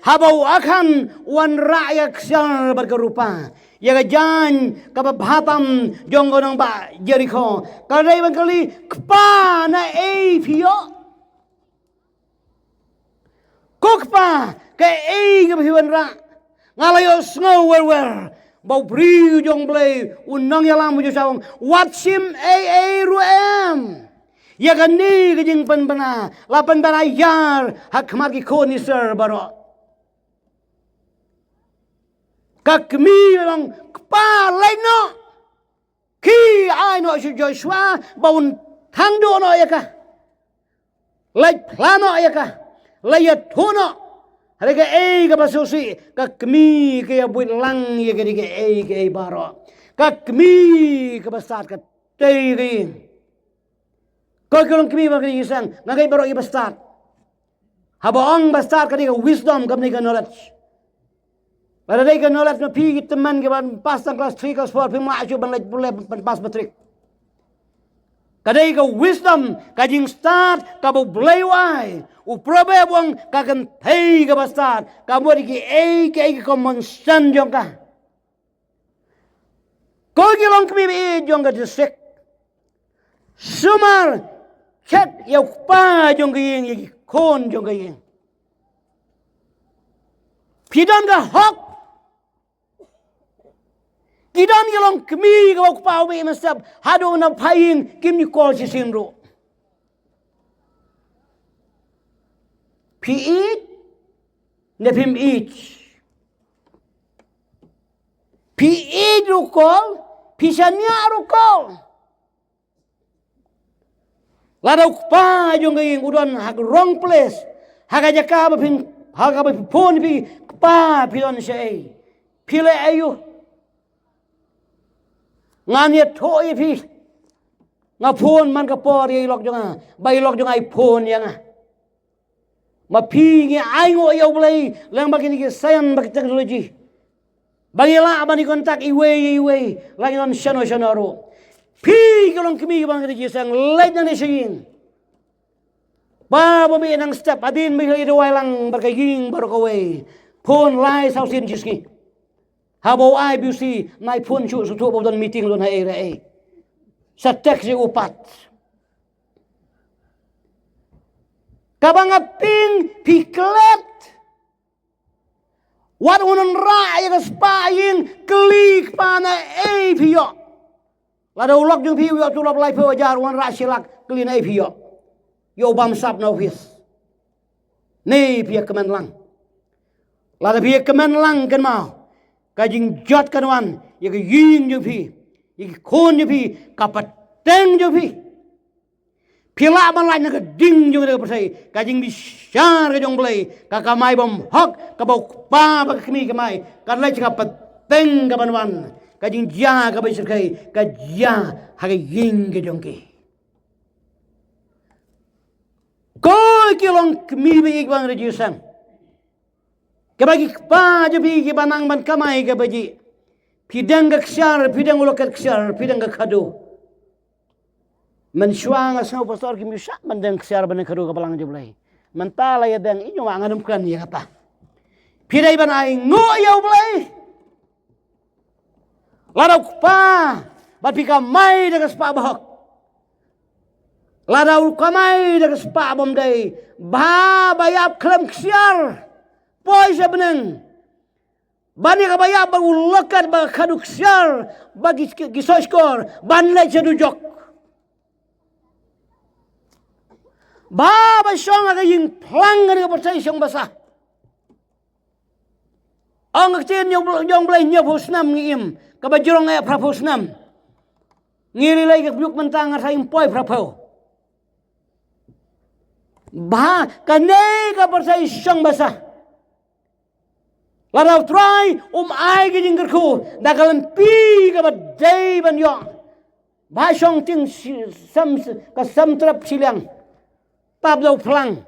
haba u Akhan u wanrah ïa ka ksiar bad ka rupa ïa ka jaiñ kaba bha tam jong ka nongbah Jerikho? Ka dei ban kylli, kpa, naei phi ïoh? Ko Kpa, kaei kaba phi wanrah? Nga la ïohsngew wer wer ba u briew jong Blei, u nongïalam u ju ong, wat shim ei ei ruh em. Ïa kane ka jingpynbna la pynbna ïar ha khmat ki khun Israel baroh. Ka kmie la ong, Kpa, leit noh. Khie ai noh sha Joshua ba un thang duh noh ïa ka. Leit phla noh ïa ka. Leit ïathuh noh. Hynrei kaei kaba sngewsih, ka kmie ka ïa buit lang ïa kane kaei kaei baroh. Ka kmie kaba stad ka tei ka ïing. Ko ki long kmie bad ki jingïaseng, nga ngeit baroh kiba stad. Haba ong ba stad ka dei ka wisdom, kam dei ka knowledge. Lada dei ka knowledge ma phi ki tymmen kiban pass tang class three, class four, phim lah shuh ban leit pule ban pass matric. Ka dei ka wisdom, ka jingstad kaba U Blei u ai. U Proverb u ong ka kynthei kaba stad ka mut ïa kiei kiei ki common sense jong ka. Ko ki long kmie ba ïeit jong ka district, sumar check ïa u kpa jong ka ïing, ïa ki khun jong ka ïing. Phi don ka hok. Ki don ki long kmie kaba u kpa u beh mynstep, haduh na pha ïing kim ju call shisien ruh. Phi ïeit ne phim ïeit? Phi ïeit ruh call, phi shaniah ruh call. Lada u kpa jong ka ïing u don ha ka wrong place, ha ka jaka ba phin, ha kaba phi phone phi, Kpa, phi don shaei? Phi leh aïu? Ngan ïathuh ïa phi. Nga phone man ka por ïa i lok jong nga, ba i lok jong nga i phone ïa nga. Ma phi ngi ainguh ïa U Blei lyngba kine ki science bad ki technology, ba ngi lah ban ïa contact iwei ïa iwei, la ngi don shano shano ruh. Phi ki long kmie kiba ngi ri seng, leit nangne sha ïing. Ba bym ïeh nang step, hadien ba ïa dawai lang bad ka ïing baroh kawei, phone lai saw sien shi sngi. Haba u ai ba u shu nai phone shuh, shu sngewthuh ba u don meeting, don haei re ei. Sa text ïa u pat. Kaba nga ping, phi klet. Wat wanrah ïa ka spah ïing, kylli, Kpa, naei phi ïoh? Lada u lok jong phi u ïoh tulop laiphew hajar, wanrah shi lak, kylli naei phi ïoh? Ïoh u bamsap na office. Naei phi ïa kmen lang? Lada phi ïa kmen lang, kynmaw, ka jingjot kan wan ïa ka ïing jong phi, ïa ki khun jong phi, ka pateng jong phi. Phi lah ban lait na ka ding jong ka pyrthei, ka jingbishar ka jong U Blei, ka kamai bymhok kaba u kpa bad ka kmie kamai, ka leit sha ka pateng kaban wan. Ka jingjia kaba shyrkhei ka jia ha ka ïing ka jong ki. Ko ki long kmie ba ïeit ba ngi ri jingïaseng, kaba ki kpa jong phi kiba nang ban kamai kaba jik, phi deng ka ksiar, phi deng u loket ksiar, phi deng ka khadduh. Mynshuwa nga sngew pastor kim ju shah ban deng ksiar, ban deng khadduh ka balang jong U Blei. Mynta la ïa deng, i jong nga ngam kren ïa kata. Phi dei ban ainguh ïa U Blei. Lada u kpa bad phi kamai da ka spah bahok, lada u kamai da ka spah bym dei, bha ba ïap khlem ksiar, poi sha bneng. Ban ïa kaba ïap bad u loket bad ka khadduh ksiar bad ki, ki, ki soh shkor, ban leit sha dujok. Bha ba shong ha ka ïing phlang kane ka pyrthei shong basa. Ong ka ktien jong U Blei, jong U Blei hynñiewphew snem ngi im, kaba jrong eh phraphew snem. Ngi ri lei ka kmie mynta nga sa im poi phraphew. Bha kane ka pyrthei shong basa. Lada U Trai um ai ka jingkyrkhu da ka lynti kaba dei ban ïoh, bha shong tieng shi, sem, ka sem trep shiliang, tap da u phlang.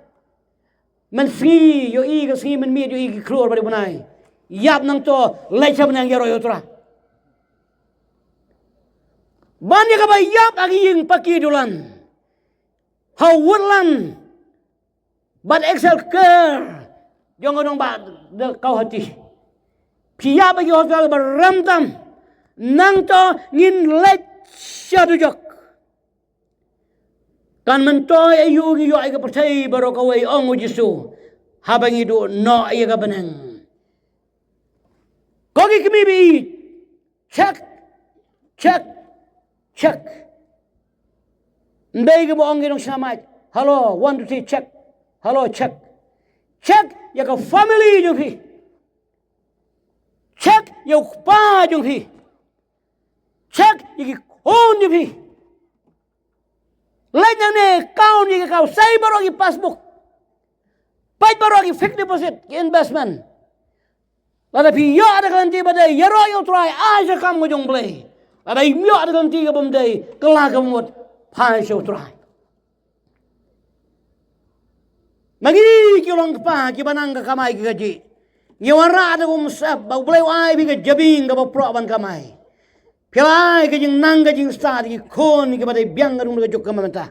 Mynsngi ïohi ka sngi, mynmiet ïohi ki khlur bad ki bnai. Ïap nangto, leit sha bneng ïaroh ïa U Trai. Ban ïa kaba ïap ha ki ïing paki dulan, ha u woodland bad Excel Care jong ka nongbah Kawhati. Phi ïap ha ki hotel ba rem tam, nangto ngin leit sha dujok. Kan myntoi aïu ngi ïoh ïa ka pyrthei baroh kawei, ong u Jisu. haba ngi duh noh ïa ka bneng. Ko ki kmie ba ïeit, check, check, check. Ym dei kaba ong ki nongshna mic, hello, one, two, three, check. Hello, check. Check ïa ka family jong phi. Check ïa u kpa jong phi. Check ïa ki khun jong phi. Leit nangne, count ïa ki account, sei baroh ki passbook. Peit baroh ki fixed deposit, ki investment. Lada phi ïoh da ka lynti ba dei, ïaroh ïa U Trai, ai sha ka kam ka jong U Blei. Lada ym ïoh da ka lynti kabym dei, kylla kaba mut, phai sha U Trai. Ma ngi ki long kpa kiba nang ka kamai ka kajih, ngi wanrah da ka umsyep ba U Blei u ai phi ka jabieng kaba proh ban kamai. Phi la ai ka jingnang ka jingstad ïa ki khun kiba dei biang ka rung ka juk ka mynta.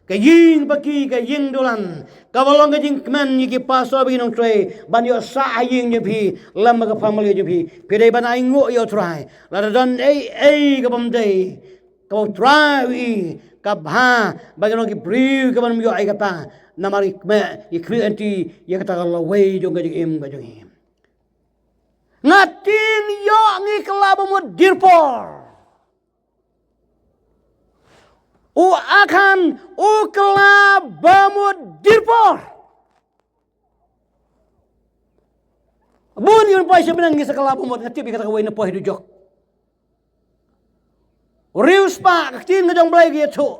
Ka ïing ba ki, ka ïing dulan, kaba long ka jingkmen ïa ki pastor bad ki nongtrei ban ïoh sah ha ïing jong phi lem bad ka family jong phi. Phi dei ban ainguh ïa U Trai. Lada don ei ei kabym dei, kaba U Trai u ïohi, ka bha ba ngi long ki briew kiban ym ïoh ei kata. Namar ngi kmen, ngi khmih lynti ïa kata ka lawei jong ka jingim ka jong ngi. Nga tieng ïoh ngi kylla ba mut dien por. U Akhan u kylla ba mut dien por. Bun ïa u poi sha bneng ngi sa kylla ba mut, nga tip ïa kata kawei na poi haduh jok. U riewspah, ka ktien ka jong U Blei ka ïathuh.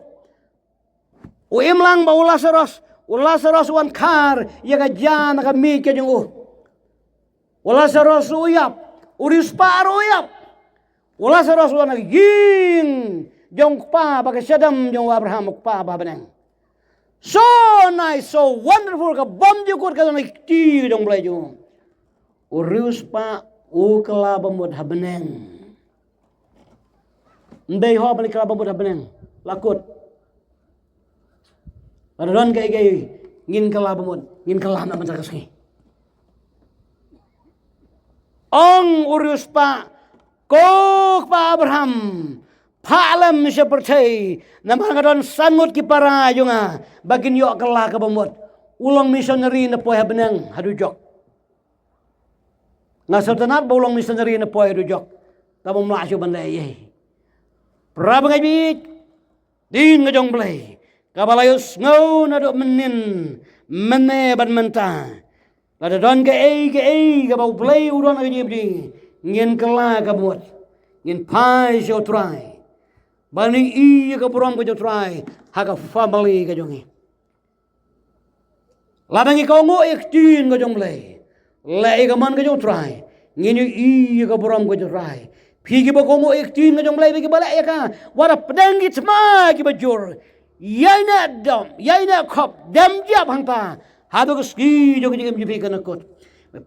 U imlang ba u Lasaros, u Lasaros u wan khar ïa ka ja na ka miej ka jong u. U Lasaros u ïap, u riewspah ruh u ïap. U Lasaros u wan ha ka ïing jong u kpa ba ka shadem jong u Abraham, u kpa ba ha bneng. So nice, so wonderful, ka bymjukut ka jong ka kti jong U Blei jong u. U riewspah u kylla ba mut ha bneng. Ym dei ho ban kylla ba mut ha bneng. La kut. Lada don kaei kaei ngin kylla ba mut, ngin kylla na mynta ka sngi. Ong u riewspah, ko kpa Abraham, phah lem sha pyrthei, namar nga don san ngut ki para jong nga ba kin ïoh kylla kaba mut. U long missionary na poi ha bneng haduh jok. Nga sngewtynnat ba u long missionary na poi haduh jok. Tang bym lah shuh ban leh ei ei. Para bangeit baieit, ktien ka jong U Blei kaba la ïohsngew naduh mynnin, mynne bad mynta. Lada don kaei kaei kaba U Blei u don ha ka jingim jong ngi, ngin kylla kaba mut. Ngin phai sha U Trai. Ban ïohi ïa ka burom ka jong U Trai ha ka family ka jong ngi. Lada ngi kohnguh ïa ka ktien ka jong U Blei, leh ïa ka mon ka jong U Trai, ngin ïohi ïa ka burom ka jong U Trai. Phi kiba kohnguh ïa ka ktien ka jong U Blei, phi kiba leh ïa ka, wat la pdeng ki thma kiba jur, ïaineh dom, ïaineh khop, dem jop hangta haduh ka sngi jong ka jingim jong phi ka nangkut.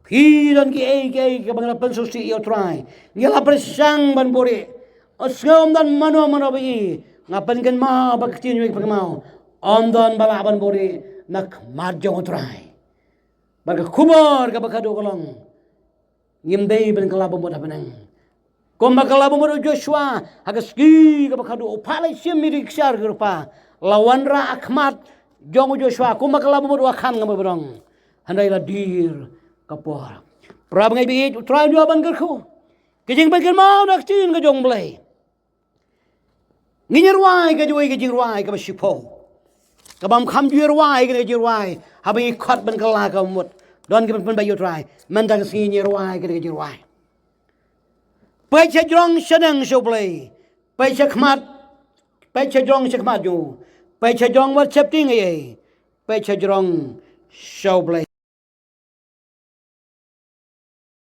Phi don kiei kiei kiba ngi la pynsngewsih ïa U Trai, ngi la pyrshang ban buhrieh. Ym sngew ym don mano mano ba ïohi. Nga pynkynmaw ba ka ktien jong U Blei ka pynkynmaw, ym don ba lah ban buhrieh na khmat jong U Trai. Bad ka khubor kaba khadduh ka long, ngim dei ban kylla ba mut ha bneng. Kumba kylla ba mut u Joshua ha ka sngi kaba khadduh, u phah leit shim ïa ki ksar ki rupa. La wanrah ha khmat jong u Joshua, kumba kylla ba mut u Akhan kaba bneng. Hynrei la dier ka por. Para bangeit baieit, U Trai un ïoh ban kyrkhu. Ka jingpynkynmaw na ka ktien ka jong U Blei. Ngin ïa rwai ka jingwei ka jingrwai kaba shiphew. Kaba ym kham ju ïa rwai ka jingrwai haba ngi khot ban kylla kaba mut. Don kiba pynbeit ïa U Trai. Mynta ka sngi ngin ïa rwai ka jingrwai. Peit sha jrong shaneng sha U Blei. Peit sha khmat. Peit sha jrong sha khmat jong u. Peit sha jrong wat sheptieng ei ei. Peit sha jrong sha U Blei.